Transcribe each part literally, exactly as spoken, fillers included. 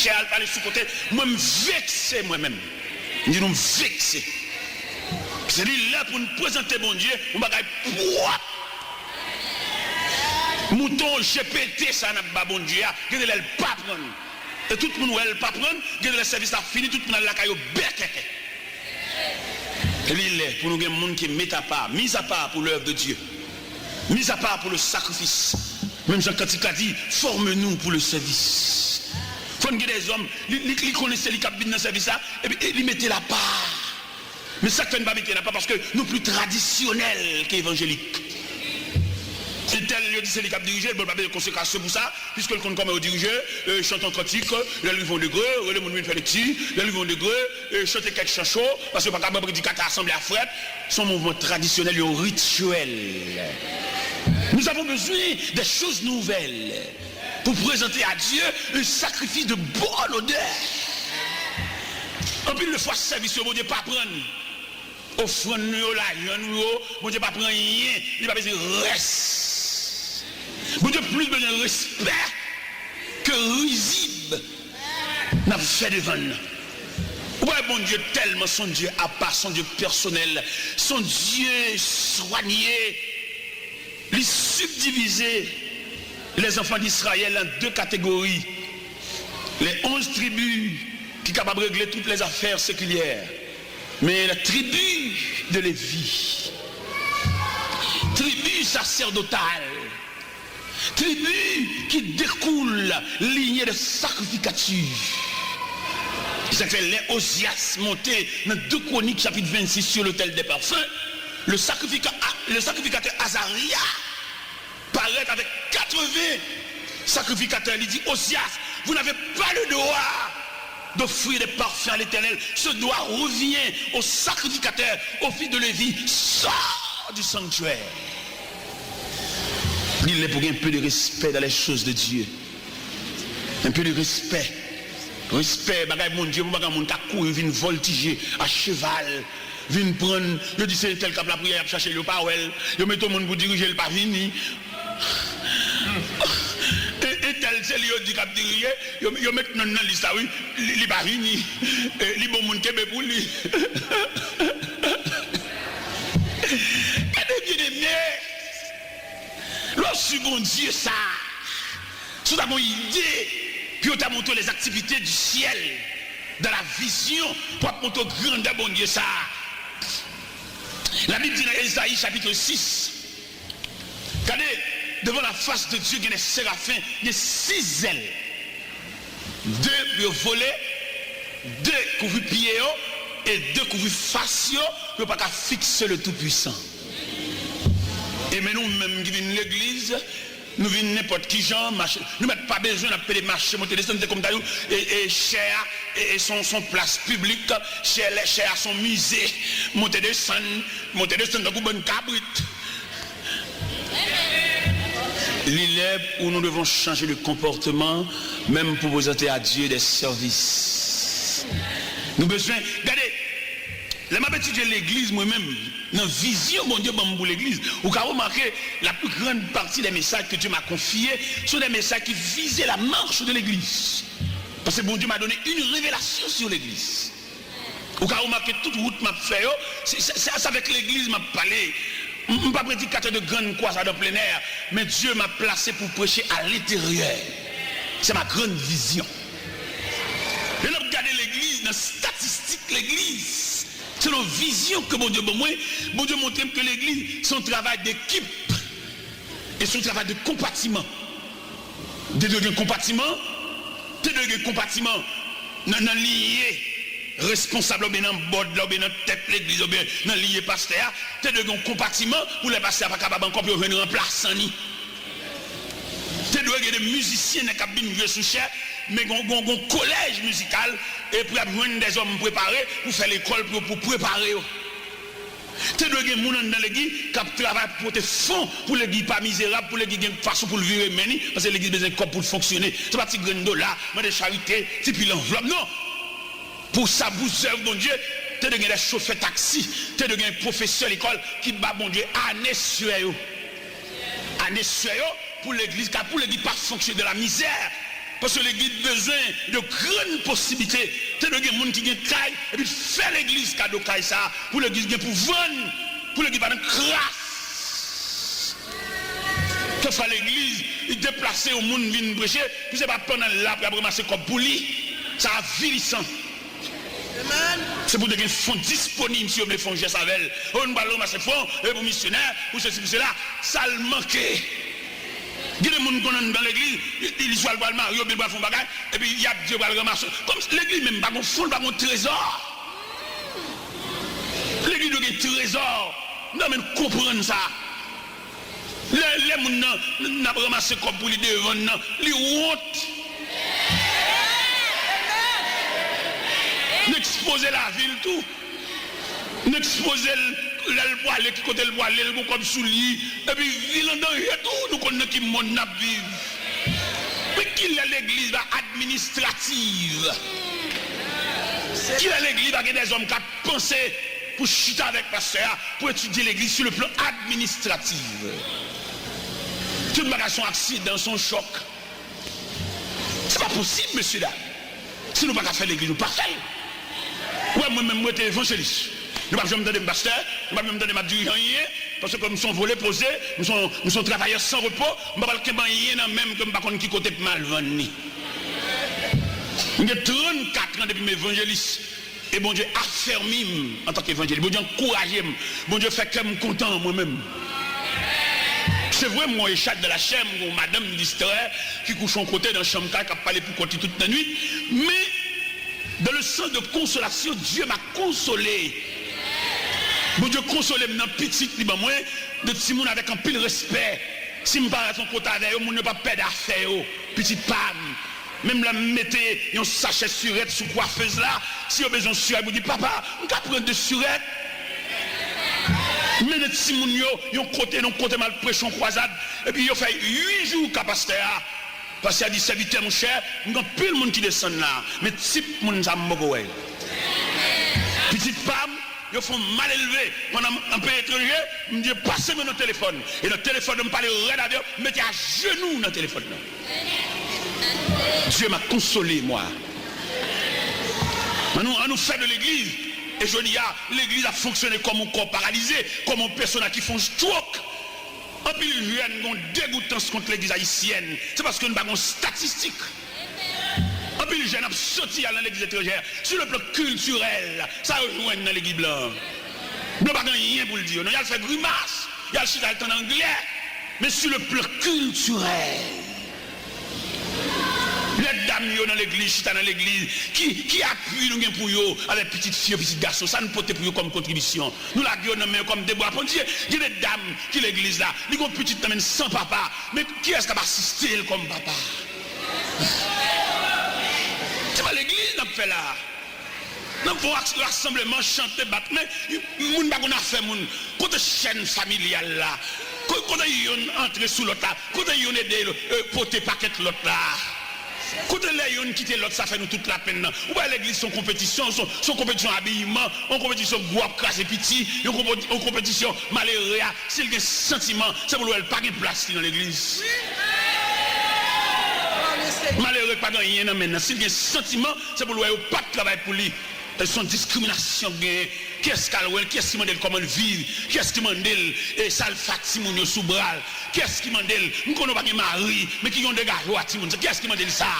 chè a, l pale sou kote. Mwen, m vekse mwen menm. M di nou, m vekse. Se li lè pou n prezante Bondye yon bagay pwòp. Mouton G P T sa n ap ba Bondye a, gen de lè l pa pran n. E tout moun wè l pa pran n, gen de lè sèvis la fini, tout moun al lakay yo bèkèkè. Li lè pou nou gen moun ki met apa, mis apa pour l'œuvre de Dieu, mis apa pour le sacrifice. Menm jan kantik la di, forme-nous pour le service. Fò n gen dèzòm, li, li, li konnen se li k ap vin nan sèvis la, epi e li mete l apa. Men sa k fè n pa mete l apa, paske nou pli tradisyonèl ke evanjelik. Entèl, yo di se li k ap dirije, bon, l pa bezwen konsekrasyon pou sa, piske l konn kòman yo dirije, e, chante yon kantik, lè l rive yon degre, rele moun vin fè lekti, lè l rive yon degre, e, chante kèk chan cho, paske yo pa ka ban predikatè a sanble a frèt, se yon mouvman tradisyonèl, yon rityèl. Nous avons besoin des choses nouvelles pour présenter à Dieu un sacrifice de bonne odeur. Anpil de fwa, sèvis yo, Bondye pa pran n. Ofrann nou yo, lajan nou yo, Bondye pa pran anyen, li pa bezwen rès. Bondye plis bezwen respè ke rizib n ap fè devan l. Ou wè, Bondye tèlman se yon Dye apa, se yon Dye pèsonèl, se yon Dye swanye. Li sibdivize les enfants d'Israël en deux catégories. Les onze tribus ki kapab regle tout lè zafè sekilyè. Men la tribi de Levi, tribi saserdotal, tribi ki dekoule lignée de sacrificateur. Se sa k fè lè Ozyas monte nan de Kwonik chapit vennsis sur l'autel des parfums, le sacrifica-, le sacrificateur Azaria parèt avèk katreven sakrifikatè, li di, Ozyas, vous n'avez pas le droit d'offrir des parfums à l'Éternel. Ce droit revient au sacrificateur, au fils de Lévi. Sors du sanctuaire. Li lè pou gen un peu de respect dans les choses de Dieu. Un peu de respect. Respè, bagay Bondye, pou bagay moun ka kouri vin vòltije a cheval, vin pran n, yo di se entèl k ap lapriyè, y ap chache l, yo pa wè l, yo mete yon moun pou dirije, l pa vini. E, entèl, se li yo di k ap dirije, yo, yo met non l nan lis la, wi, li, li pa vini. E, li bon moun, kenbe pou li. Gade, byeneme, lè w swiv Bondye sa a, si w ta gen yon ide pou yo ta montre les activités du ciel dans la vision, pou ap montre w grandè Bondye sa a. Labib di nan Ezayi chapit sis, gade, devant la face de Dieu, gen de serafen, gen sis zèl. De pou yo vole, de kouvri pye yo, e de kouvri fas yo, pou yo pa ka fikse le Tout-Puissant. E men nou menm ki vin legliz, nou vin nenpòt ki jan, mache, nou mèt pa bezwen, n ap pede mache, monte desann, se kòm ta di w, e, e, chè a, e, e, se yon, se yon plas piblik, chè, lè chè a se yon mize, monte desann, monte desann tankou bann kabrit. Li lè où nous devons changer de comportement, menm pou prezante a Dye des services. Nou bezwen, gade, lè m ap etidye legliz, mwen menm, nan vizyon Bondye ban m pou legliz, ou ka remake la plus grande partie des messages que Dieu m'a confiés sont des messages qui visaient la marche de l'église. Parce que Bondye m'a donné une révélation sur l'église. Ou ka remake tout wout m ap fè yo, se, se, se, se avèk legliz m ap pale. M, m pa predikatè de grann kwazad an plen è, men Dye m ap plase pou preche a l'intérieur. C'est ma grande vision. Lè n ap gade legliz, nan statistik legliz, selon vizyon ke Bondye ban mwen, Bondye montre m ke legliz se yon travay dekip. E se yon travay de konpatiman. Te dwe gen konpatiman, te dwe gen konpatiman nan, nan liye responsab la, oubyen nan bòd la, oubyen nan tèt legliz, oubyen nan liye pastè a, te dwe gen yon konpatiman pou lè pastè a pa kapab ankò, pou yo jwenn ranplasan li. Te dwe gen de mizisyen nèg k ap vin jwe sou chè, men gon, gon, gon kolèj mizikal, e pou y ap jwenn dèzòm prepare pou fè lekòl pou yo, pou prepare yo. Te dwe gen moun anndan legliz k ap travay pou pote fon pou legliz pa mizerab, pou legliz gen fason pou l vire men li, paske legliz bezwen kòb pou l fonksyone. Se pa ti grenn dola, mande charite, ti pil anvlòp, non. Pou sa, pou zèv Bondye, te dwe gen de chofè taksi, te dwe gen pwofesè lekòl ki ba Bondye ane swè yo. Ane swè yo pou legliz, ka pou legliz pa fonksyone de la mizè. Paske legliz bezwen de grann posiblite. Te dwe gen moun ki gen kay, epi fè legliz kado kay sa a, pou legliz gen pou vann, pou legliz pa nan kras. Kèlkeswa legliz, li deplase yon moun vin preche, pou se pa pandan l la pou y ap ranmase kòb pou li. Sa avilisan. Se pou te gen fon disponib si yo vle fè yon jès avè l. O, nou pral ranmase fon, e pou misyonè, pou sesi, pou sela. Sa l manke. Gen de moun konn anndan legliz, li, li swa l pral marye oubyen l pral fè yon bagay, epi y ap di yo pral ranmase. Kòm legliz menm pa gon fon, l pa gon trezò. Legliz dwe gen trezò. Non, men konprann sa. Lè, lè moun nan, n ap ranmase kòb pou li devan n nan, li wont. N ekspoze lavi l tou. N ekspoze l, lè l pwale, ki kote l pwale, l gon kòb sou li, epi vi l an danje tou, nou konn nan ki mond n ap viv. Men kilè legliz la administrativ? Kilè legliz la gen dèzòm k ap panse pou chita avèk pastè a, pou etidye legliz sou le plan administratif? Tout bagay se yon aksidan, se yon chòk. Se pa posib, mesye dam. Si nou pa ka fè legliz, nou pa fè l. Ou wè, mwen menm, mwen te evanjelis. Nou p ap janm tande m pastè, nou p ap janm tande m ap dirije anyen, paske m se yon vole poze, m se yon, m se yon travayè san repo, m pa pral kenbe anyen nan men m ke m pa konn ki kote pou m al vann li. M gen trannkat an depi m evanjelis. E Bondye afèmi m antanke evanjelis. Bondye ankouraje m. Bondye fè kè m kontan mwen menm. Se vre, m gon echat dan lachè, m gon madanm distrè ki kouche yon kote nan chanm kay k ap pale pou kont li tout lannwit. Men, dans le sens de consolation, Dieu m'a consolé. Bondye konsole m nan pitit li ban mwen, de timoun avèk anpil respè. Si m parèt yon kote avè yo, moun yo p ap pèdi afè yo. Pitit pa m, menm lè m mete yon sachè sirèt sou kwafez la, si yo bezwen yon sirèt, yo di, "Papa, m ka pran de sirèt?" Mennen timoun yo yon kote, yon kote m al preche yon kwazad, epi yo fè uit jou ka pastè a. Pastè a di, "Sèvitè, monchè, m gen anpil moun ki desann la, men tip moun sa m poko wè l." Pitit pa m, yo fè w malelve pandan m an peyi etranje, m di yo pase men nan telefòn. E nan telefòn nan, m pale rèd avè yo, m mete ajenou nan telefòn nan. Dieu m'a consolé, moi. Ann nou, ann nou fè de legliz. E jodi a, legliz ap fonksyone kòm yon kò paralize, kòm yon pèsona ki fè yon stroke. Anpil jèn gen yon degoutans kont legliz ayisyèn. Se paske nou pa gen yon statistik. Anpil jèn ap soti al nan legliz etranjè. Sur le plan kiltirèl, sa yo jwenn nan legliz blan? Blan pa gen anyen pou l di yo. Non, y al fè grimas, y al chita, y al tann anglè. Men sur le plan kiltirèl, lè dam yo nan legliz, chita nan legliz, ki, ki apui nou gen pou yo avèk pitit fi yo, pitit gason? Sa nou pote pou yo kòm kontribisyon? Nou lage yo nan men yo kòm debwa pandye. Gen de dam ki legliz la, li gon pitit nan men l san papa, men kiyès k ap asiste l kòm papa? Se pa legliz n ap fè la. N ap fè yon rasanbleman, chante, bat men, moun pa konn afè moun. Kote chèn familyal la? Ko-, kote yonn antre sou lòt la? Kote yonn ede, e, pote pakèt lòt la? Kote lè yonn kite lòt sa fè nou tout lapenn nan? Ou pa wè legliz se yon konpetisyon, se yon, se yon konpetisyon abiman, yon konpetisyon gwo ap kraze piti, yon konpe-, yon konpetisyon malere a. Si l gen santiman, se pou l wè l pa gen plas li nan legliz. Malere k pa gen anyen nan men l nan, si l gen santiman, se pou l wè yo pa t travay pou li. Se yon diskriminasyon k genyen. Kiyès k al wè l? Kiyès ki mande l kòman l viv? Kiyès ki mande l, e, sa l fè ak timoun yo sou bra l? Kiyès ki mande l? M konnen w pa gen mari, men ki yon degaj ou a timoun sa? Kiyès ki mande l sa?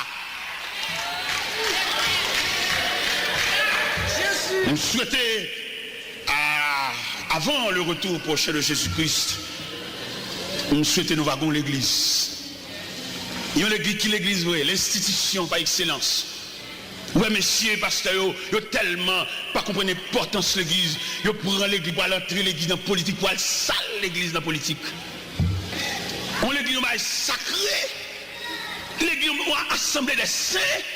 M swete, a, avan le retour prochain de Jésus-Christ, m swete nou va gon legliz. Yon legliz, ki legliz vre? Lenstitisyon pa ekselans. Ou wè mesye pastè yo, yo tèlman pa konprann enpòtans legliz, yo pran legliz pou al antre legliz nan politik, pou al sal legliz nan politik. Yon legliz yon bagay sakre. Legliz yon asanble dè sen.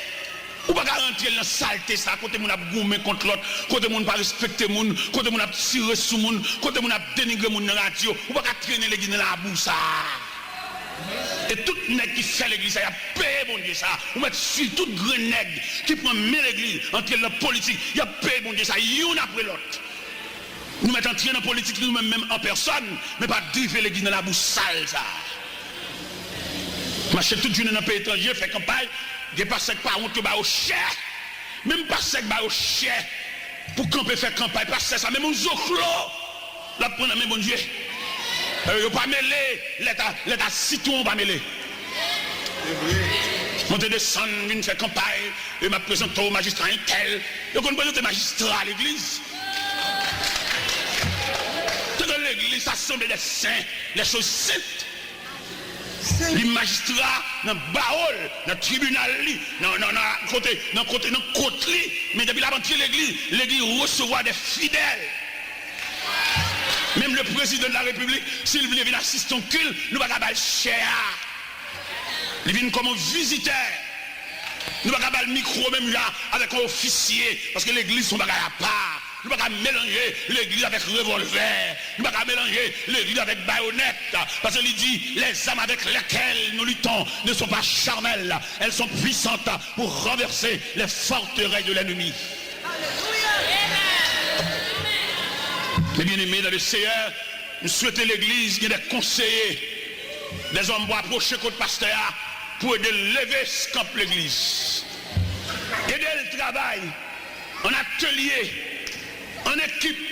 Ou pa ka rantre l nan salte sa, kote moun ap goumen kont lòt, kote moun pa respekte moun, kote moun ap tire sou moun, kote moun ap denigre moun nan radyo. Ou pa ka trennen legliz nan labou sa. E tout nèg ki fè legliz sa, y ap peye Bondye sa. Ou mèt swiv tout grenn nèg ki pran men legliz, antre l nan politik, y ap peye Bondye sa youn apre lòt. Nou mèt antre nan politik nou menm, menm an pèsòn, men pa drive legliz nan labou sal sa. Mache tout jounen nan peyi etranje, fè kanpay, gen pastè k pa wont yo ba yo chè. Menm pastè k ba yo chè pou kanpe fè kanpay, pastè sa menm yon zoklo l ap pran nan men Bondye. Yo pa mele, lè ta, lè ta sitwon pa mele. Monte desann, vin fè kanpay, e m ap prezante w majistra entèl. Yo konn prezante majistra legliz. Tande legliz, asanble dè sen, les choses saintes. Li majistra nan bawo l, nan tribinal li, nan, nan, nan kote, nan kote, nan kot li. Men depi l ap antre legliz, legliz resevwa de fidèl. Menm le prezidan de la repiblik, si l vle vin asiste yon kilt, nou pa ka ba l chè a. Li vin kòm yon vizitè. Nou pa ka ba l mikwo menm jan avèk yon ofisye, paske legliz se yon bagay apa. Nou pa ka melanje legliz avèk revòlvè. Nou pa ka melanje legliz avèk bayonèt. Paske li di, les armes avec lesquelles nous luttons ne sont pas charnelles, elles sont puissantes pour renverser les forteresses de l'ennemi. Mes bien-aimés dans le Seigneur, m swete legliz gen de konseye, de zòm pou apwoche kot pastè a, pou ede l leve eskanp legliz. Ede l travay an atelye, an ekip,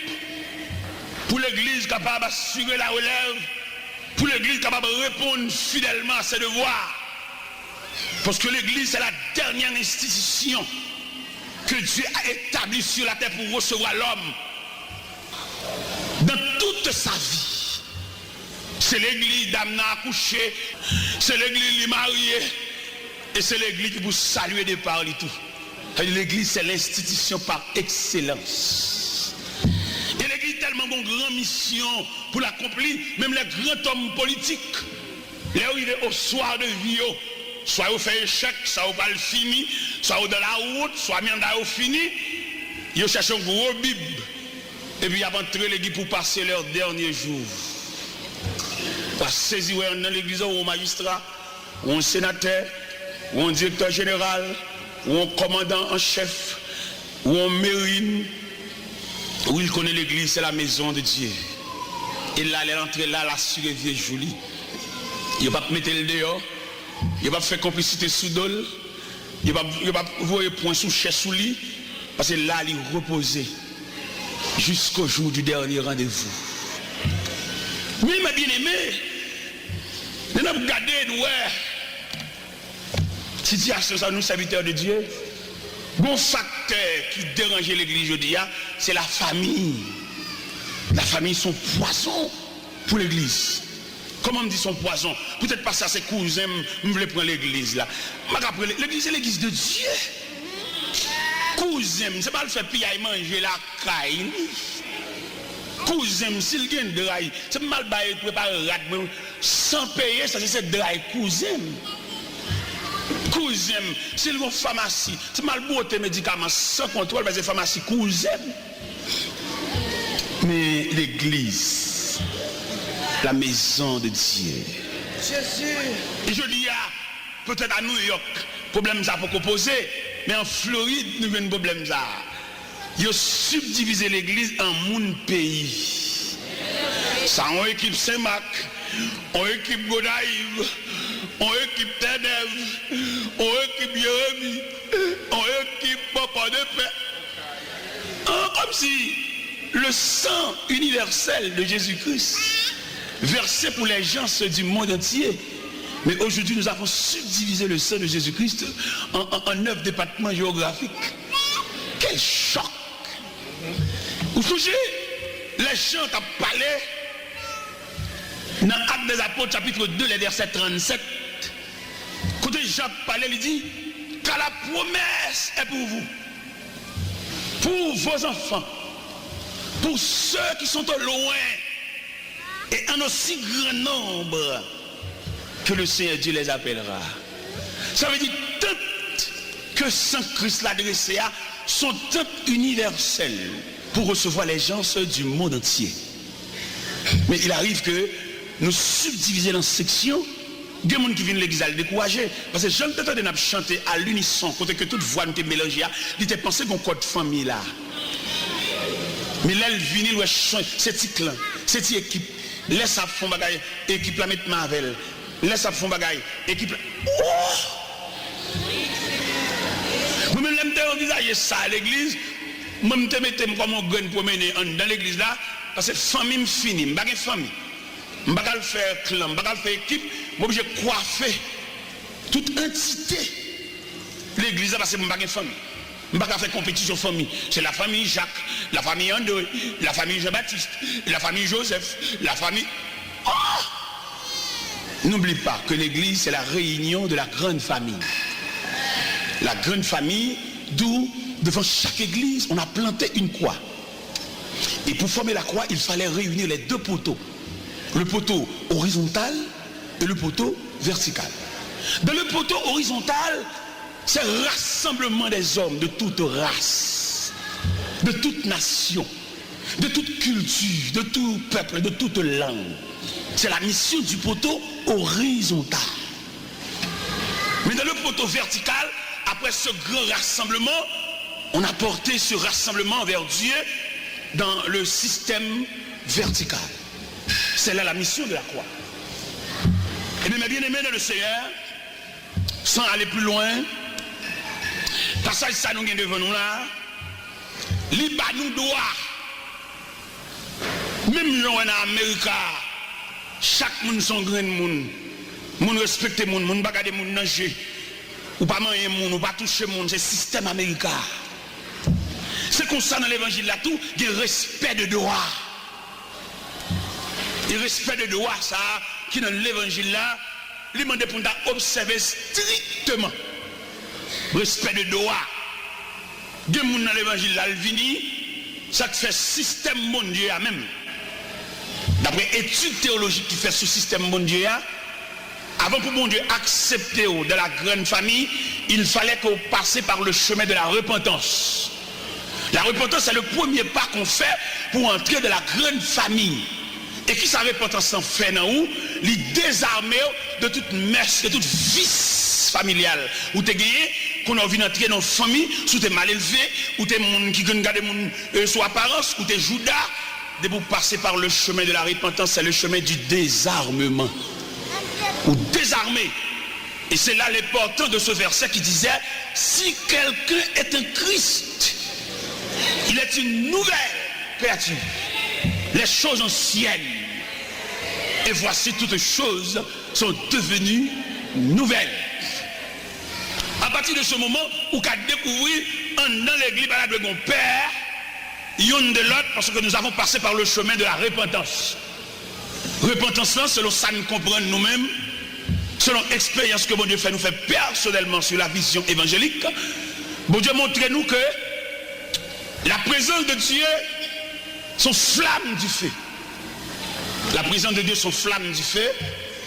pou legliz kapab asire la relèv, pou legliz kapab reponn fidèlman a se devwa. Paske legliz se la dènyè enstitisyon ke Dye a etabli sou latè pou resevwa lòm. Dans toute sa vie, se legliz dam nan akouche, se legliz li marye, e se legliz ki pou salye depa li tou. Sa vle di legliz se lenstitisyon pa ekselans. E legliz tèlman gen yon gran misyon pou l akonpli, menm lè gran òm politik, lè yo rive o swa de vi yo, swa yo fè echèk, swa yo pral fini, swa yo dans la honte, swa manda yo fini, yo chèche yon gwo bib, epi y ap antre legliz pou pase lè dènye jou. W a sezi wè anndan legliz ou, ou majistra, ou yon senatè, ou yon direktè jeneral, ou yon kòmandan an chèf, ou yon merin. Wi, l konnen legliz se la maison de Dieu. E la, lè l antre la, l asire vye jou li. Yo p ap mete l deyò. Yo p ap fè konplisite sou do l. Yo p ap, yo p ap voye pwen sou chè sou li. Paske la, li repoze jusqu'au jour du dernier rendez-vous. Men, mes bien-aimés, lè n ap gade, nou wè sitiyasyon sa, nou, sèvitè de Dye, gon faktè ki deranje legliz jodi a, se lafanmi. Lafanmi se yon pwazon pou legliz. Kòman m di se yon pwazon? Poutèt paske sa se kouzen m, m vle pran legliz la. M pa ka pran le-, legliz se legliz de Dye. Kouzen m, se pa al fè piyay manje lakay li. Kouzen m, si l gen dray, se m al bay prepare rad mwen san peye, sa se, se dray kouzen m. Kouzen m, si l gon famasi, se m al bwote medikaman san kontwòl, paske famasi kouzen m. Men legliz, la maison de Dieu. Jezi. E jodi a, petèt a Nouyòk, pwoblèm sa poko poze, men an Florid, nou jwenn pwoblèm sa. Yo sibdivize legliz an moun peyi. Sa yon ekip Senmak, yon ekip Gonayiv, yon ekip Tènèv, yon ekip Jeremi, yon ekip Pòdepè. An, kòmsi le sang universel de Jésus-Christ versé pour les gens du monde entier. Mais aujourd'hui, nous avons subdivisé le sang de Jésus-Christ en, en, en neuf départements géographiques. Quel choc! Ou sonje, lè Jan t ap pale nan Actes des Apôtres, chapitre deux, le verset trente-sept, kote Jan ap pale, li di, car la promesse est pour vous, pour vos enfants, pour ceux qui sont au loin, et en aussi grand nombre que le Seigneur Dieu les appellera. Sa vle di, tant ke san Kris la drese a, se yon tant inivèsèl pou resevwa les gens du monde entier. Men il arrive que nou sibdivize l an seksyon. Gen moun ki vin legliz la, li dekouraje. Paske jan l te tande n ap chante à l'unisson, kote ke tout vwa nou te melanje a, li te panse gon kòd fanmi la. Men lè l vini, l wè chan-, se ti klan, se ti ekip. Lè sa ap fè yon bagay, ekip la met men avè l. Lè sa ap fè yon bagay, ekip la, oh! Mwen menm, lè m te anvizaje sa legliz, mwen, m te mete m kòm yon grenn pwomennen anndan legliz la, paske fanmi m fini, m pa gen fanmi. M pa ka al fè klan, m pa ka al fè ekip, m oblije kwafe tout antite legliz la, paske m pa gen fanmi. M pa ka fè konpetisyon fanmi. Se la famille Jacques, la famille André, la famille Jean-Baptiste, la famille Joseph, la famille, oh! N'oublie pas que l'église, c'est la réunion de la grande famille. La grande famille, d'où, devant chaque église, on a planté une croix. Et pour former la croix, il fallait réunir les deux poteaux, le poteau horizontal et le poteau vertical. Dans le poteau horizontal, c'est rassemblement des hommes de toute race, de toute nation, de toute culture, de tout peuple, de toute langue. C'est la mission du poteau horizontal. Mais dans le poteau vertical, après ce grand rassemblement, on a porté ce rassemblement vers Dieu dans le système vertical. C'est là la mission de la croix. Eh bien, mes bien-aimés dans le Seigneur, sans aller plus loin, pasaj sa nou gen devan nou la, li ba nou dwa. Menm jan w wè nan Amerika, chak moun se yon grenn moun. Moun respekte moun, moun pa gade moun nan je. Ou pa manyen moun, ou pa touche moun, se sistèm Amerika. Se konsa nan levanjil la tou, gen respè de dwa. E respè de dwa sa a ki nan levanjil la, li mande pou n ta obsève estrikteman. Respè de dwa. Gen moun nan levanjil la, l vini, sa k fè sistèm Bondye a menm. Daprè etid teyolojik ki fèt sou sistèm Bondye a, avan pou Bondye aksepte w dans la grande famille, il fallait que w pase par le chemin de la repentance. La repentance, c'est le premier pas qu'on fait pour entrer dans la grande famille. E kisa repantans lan fè nan ou? Li dezame w de tout mès, de tout vis familyal ou te genyen. Kounye a w vin antre nan yon fanmi, si w te malelve, ou te moun ki konn gade moun, euh, sou aparans, ou te jouda. Depi w pase par le chemin de la repentance, c'est le chemin du désarmement. Ou dezame. Et c'est là l'importance de ce verset qui disait, si quelqu'un est en Christ, il est une nouvelle créature. Les choses anciennes, et voici toutes choses sont devenues nouvelles. A pati de se moman, ou ka dekouvri anndan legliz pa ta dwe gen pè youn de lòt, paske nous avons passé par le chemin de la repentance. Repantans lan, selon sa n konprann nou menm, selon eksperyans ke Bondye fè nou fè pèsonèlman sou la vizyon evanjelik, Bondye montre nou ke la prezans de Dye se yon flam dife. La prezans de Dye se yon flam dife,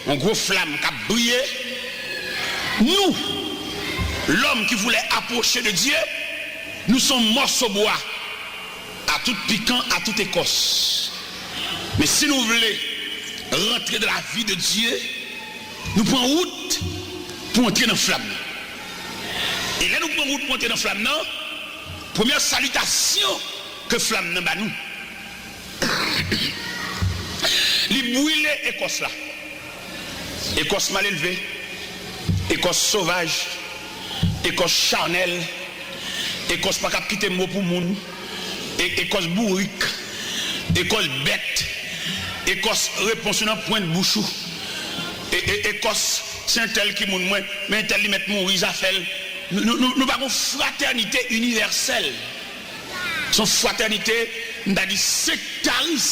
yon gwo flam k ap briye. Nou, lòm ki voulè apwoche de Dye, nou se yon mòso bwa. A tout pikan, a tout ekòs. Men si nou vle rantre dans la vie de Dieu, nou pran wout pou antre nan flam nan. E lè nou pran wout pou antre nan flam nan, premyè salitasyon ke flam nan ba nou, li brile ekòs la. Ekòs malelve, ekòs sovaj, ekòs chanèl, ekòs pa kab kite mo pou moun, e-, ekòs bourik, ekòs bèt, ekòs repons ou nan pwent bouch ou, e-, e-, ekòs se entèl ki moun mwen, men entèl li mèt mouri, zafè l. Nou, nou, nou, nou pa gon fratènite inivèsèl. Se yon fratènite, m ta di, sektaris.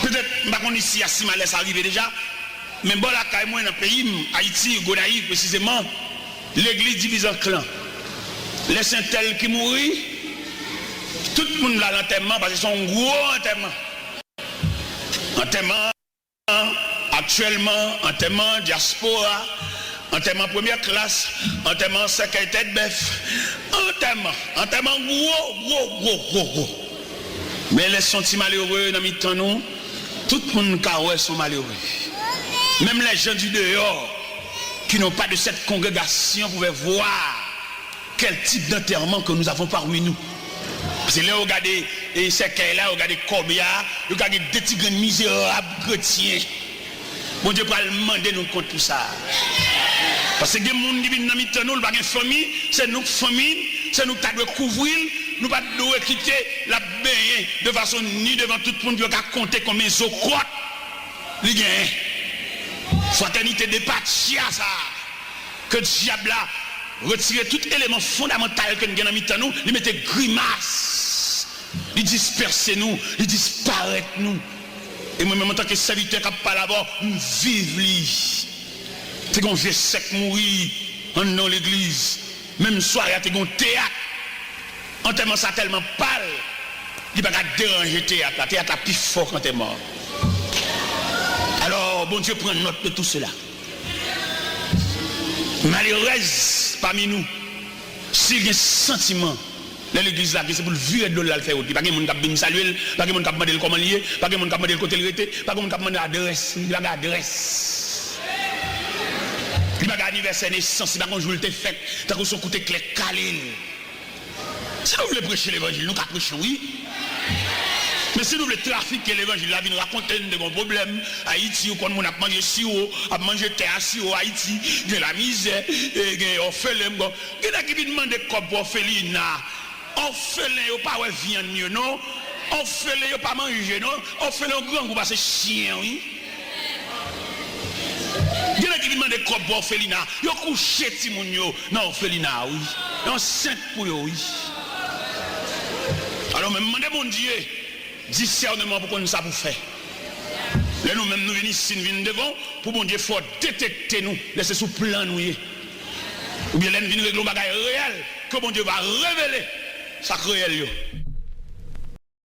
Petèt, m pa konn isi a si malè sa rive deja, men bò lakay mwen, nan peyi m, Ayiti, Gonayiv presizeman, legliz divize an klan. Lè se entèl ki mouri, tout moun vle al antèman, paske se yon gwo antèman. Antèman aktyèlman, antèman dyaspora, antèman premyè klas, antèman sèkèy tèt bèf, antèman, antèman gwo, gwo, gwo, gwo, gwo. Men lè se yon ti malere nan mitan nou, tout moun ka wè se yon malere. Même les gens du dehors qui n'ont pas de cette congrégation pouvaient voir quel type d'enterrement que nous avons parmi nous. Paske lè yo gade, e, sèkèy la, yo gade kòbya, yo gade de ti grenn mizerab kretyen. Bondye pral mande nou kont pou sa. Paske gen moun ki vin nan mitan nou, li pa gen fanmi, se nou k fanmi l, se nou k ta dwe kouvri l, nou pa t dwe kite l ap benyen de fason ni devan tout moun pou yo ka konte konbyen zo kwòt li genyen. Fratènite depatya sa a, ke dyab la retire tout eleman fondamantal ke n gen nan mitan nou, li mete grimas. Li dispèse nou, li disparèt nou. E mwen menm, antanke sèvitè k ap pale avè w, m viv li. Te gen yon vye sè k mouri anndan yon legliz. Menm sware a, te gen yon teyat. Antèman sa tèlman pal, li pa ka deranje teyat la. Teyat la pi fò k antèman an. Alò, Bondye pran nòt de tou sela. Malerèz pami nou, si l gen santiman, lè legliz lage, se pou l vire do l al fè wout li. Pa gen moun k ap vin salye l, pa gen moun k ap mande l kòman l ye, pa gen moun k ap mande l kote l rete, pa gen moun k ap mande adrès li, li pa gen adrès. Li pa gen anivèsè nesans, li pa gen yon jou l te fèt, tankou se yon kout eklè k kale l. Si nou vle preche levanjil, nou ka preche, wi. Men si nou vle trafike levanjil la, vin rakonte n de gon pwoblèm Ayiti, ou konn moun ap manje siwo, ap manje tè a siwo, Ayiti, gen lamizè, e, gen òfelen, bon. Gen nèg ki vin mande kòb pou òfelina. Òfelen yo pa wè vyann yo, non. Òfelen yo pa manje, non. Òfelen yo grangou pase chen, wi. Gen nèg ki vin mande kòb pou òfelina. Yo kouche timoun yo nan òfelina, wi. Yo ansent pou yo, wi. Alò, men m mande Bondye disèneman pou konn sa pou fè. Lè nou menm nou vin isit, n vin devan w, pou Bondye fè w detekte nou, lè se sou plan nou ye. Oubyen lè n vin regle yon bagay reyèl, ke Bondye va revele sa k reyèl yo.